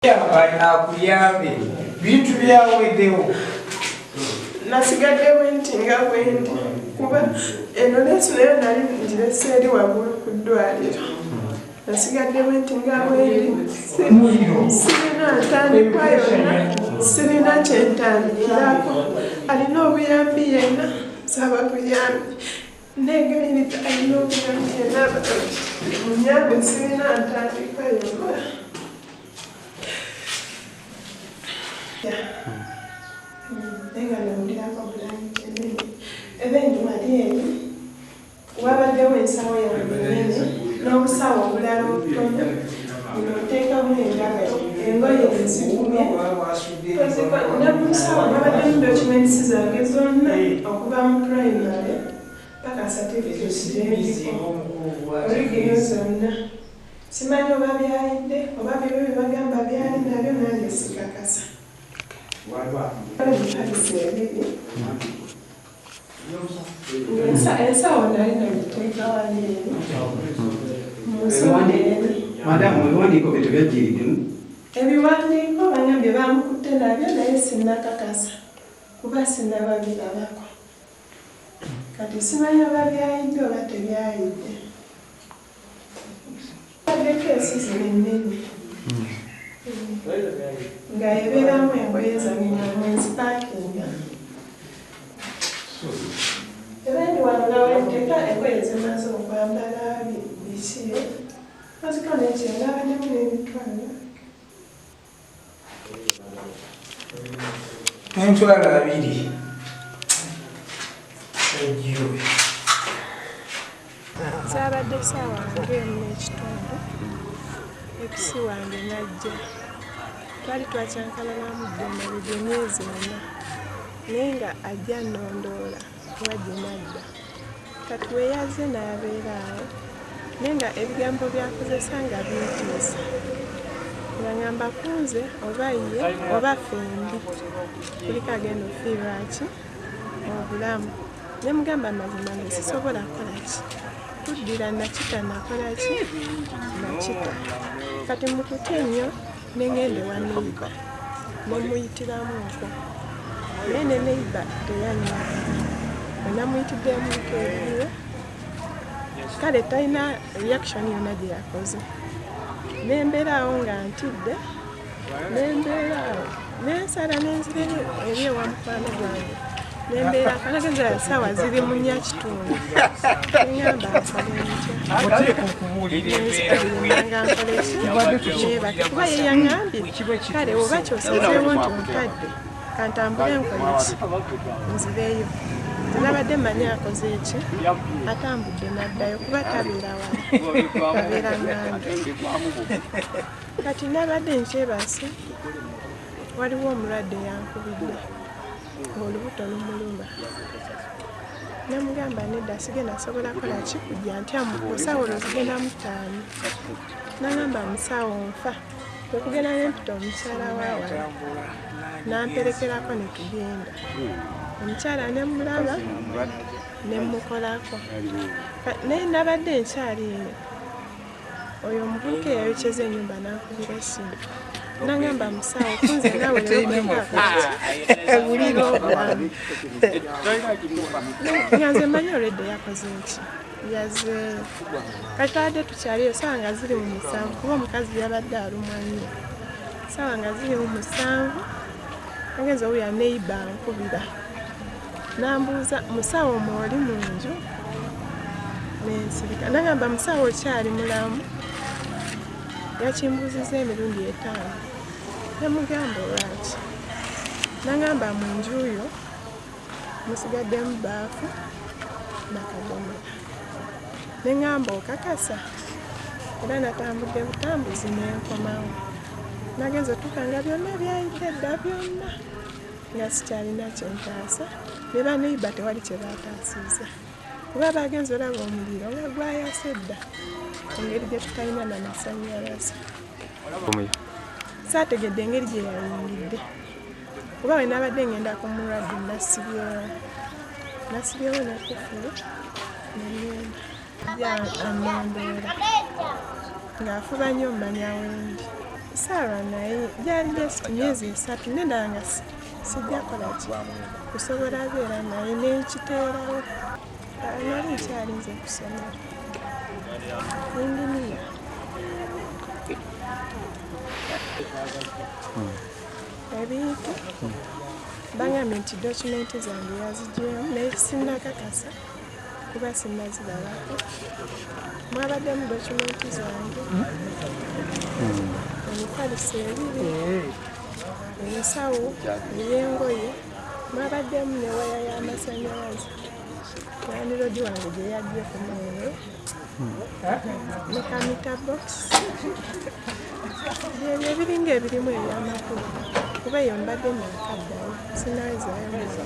Akuyambe, bintu byaweddewo. Nasigadde bwenti nga bwendi, kuba eno leesu nayo nali ngirese eri waggulu ku ddwaliro. Nasigadde bwenti nga bwendi, sirina ntandikwa yonna, sirina kyentandikirako. Alina obuyambi yenna, nsaba buyambi. Neegayiridde, alina obuyambi yenna munyambe, sirina ntandikwa yonna. Naye nga nawulirako bulangiti ennene, era wali eri wabaddewo ensawo yange ennene n'obusawo obulala obutono. Buno nteekamu engato, engoye nzigumye ne mu nsawo nabaddemu documents zange zonna okuva mu primary paka certificate gyendiko, original zonna. Simanyi oba byayidde oba bibyo byebagamba byali nabyo, nange sikakasa. Ebipalisi ebiri, ensawo nali nagiteeka wali eri mu nsonda eri. Madamu, ebiwandiiko bye tebyajjiriddemu? Ebiwandiiko bangambye bamukutte nabyo, naye sinnakakasa kuba sinnababirabako. Kati simanyi oba byayidde oba tebyayidde. Addeko ensi zino ennene nga ebeeramu engoye zange nga mwenzipaakinga, era ndi wano nga wenteeka engoye zemaze okwambala, biki maziko nekirala abaddemu n'emitwalo 200,000 ejjo. Zaabadde ssaawa ng'emu n'ekitundu, ex wange n'ajja. Twali twakyankalanamu dda emabega emyezi 4, naye nga ajja nnondoola wa gye nadda. Kati we yazze n'abeera awo, naye nga ebigambo by'akozesa nga bintiisa, nga ŋŋamba kunze oba ye oba ffembi kuliko agenda ofiirwa ki obulamu. Ne mugamba, mazima nze sisobola kukola ki kuddira nakita, nakola ki nakita. Kati mu kutya ennyo ne ŋŋenda ewa neighbour ne muyitiramu okwo, naye ne neighbour teyannyamba. Bwe namuyitiddemu eggulo, kale talina reaction yonna gye yakoze. Nembeera awo nga ntidde, nembeera awo, nensala nenzira eri ewa mukwano gwange, nembeera kanagenza. Saawa ziri mu 4:15, neŋŋamba nkole ntya? Oteeka okubuulira embeera. Nga nkole ki? Neebake, kuba ye yaŋŋambye kale oba kyosazeewo nti ontadde, kantambule nkole ki nzireyo. Nze nabadde mmanyi akoze eki, atambudde n'addayo, kuba tabeera wala, abeera ŋŋambe. Kati nabadde nkyebase, waliwo omulwadde yankubidde ng'olubuto lumuluma. Namugamba nedda, sigenda sobola kola ki kujja ntya musawo, olwo zigenda mu 5. Nagamba musawo nfa, kwekugenda nempita omukyala waawano namperekerako ne tugenda. Omukyala nemulaba nemukolako, naye nabadde nkyali eyo, oyo omuvubuka eyayokyeza ennyumba nankubira essimu nagamba, musawo, kunze naawe leero obulamu. Nga nze manyi olwedde yakoze eki, yazeeyo. Kati twabadde tukyaliyo, saawa nga ziri mu 7, kuba omukazi yabadde alumwa nnyo. Saawa nga ziri mu 7, agenza owulira neighbour ankubira nambuuza, musawo mwoli mu nju? Nensirika. Nagamba, musawo okyali mulamu? Yakimbuuziza emirundi 5. Namugamba olwaki? Nagamba mu nju yo musigaddemu baafu nakadomola. Neŋŋamba okakasa? Era natambudde butambuzi nenkomawo. Nagenza otuuka nga byonna byayidde dda byonna, nga sikyalina kyentaasa. Ne baneighbour tewali kye bataasiza, kuba bagenza olaba omuliro nga gwayase dda, engeri gye tutalina namasannyalaze. Saategedde engeri gye yayingidde, kuba we nabadde ngenda ku mulwadde nasibyewo, nasibyewo nekufulu nengenda. Ja anondoora ng'afuba nnyo mmanya wendi. Saalwa naye gyali just myezi 3 nendala nga sijja kola ki kusobola beera naye nenkiteerawo. Nali nkyalinze ku ssomero yinginiya. Ebintu bangambye nti dokumenti zange yazigyemu naye sinnakakasa kuba sinnazirabako. Mwabaddemu dokumenti zange, emifaliso ebiri, ensawo ey'engoye, mwabaddemu ne waya y'amasannyalaze landiroodi wange gye yaggye ku mwene ne kamita box. Byebyo ebiringa ebirimu ebyamakulu kuba eyo mbadde naakaddayo sinnawezaayo mwezi.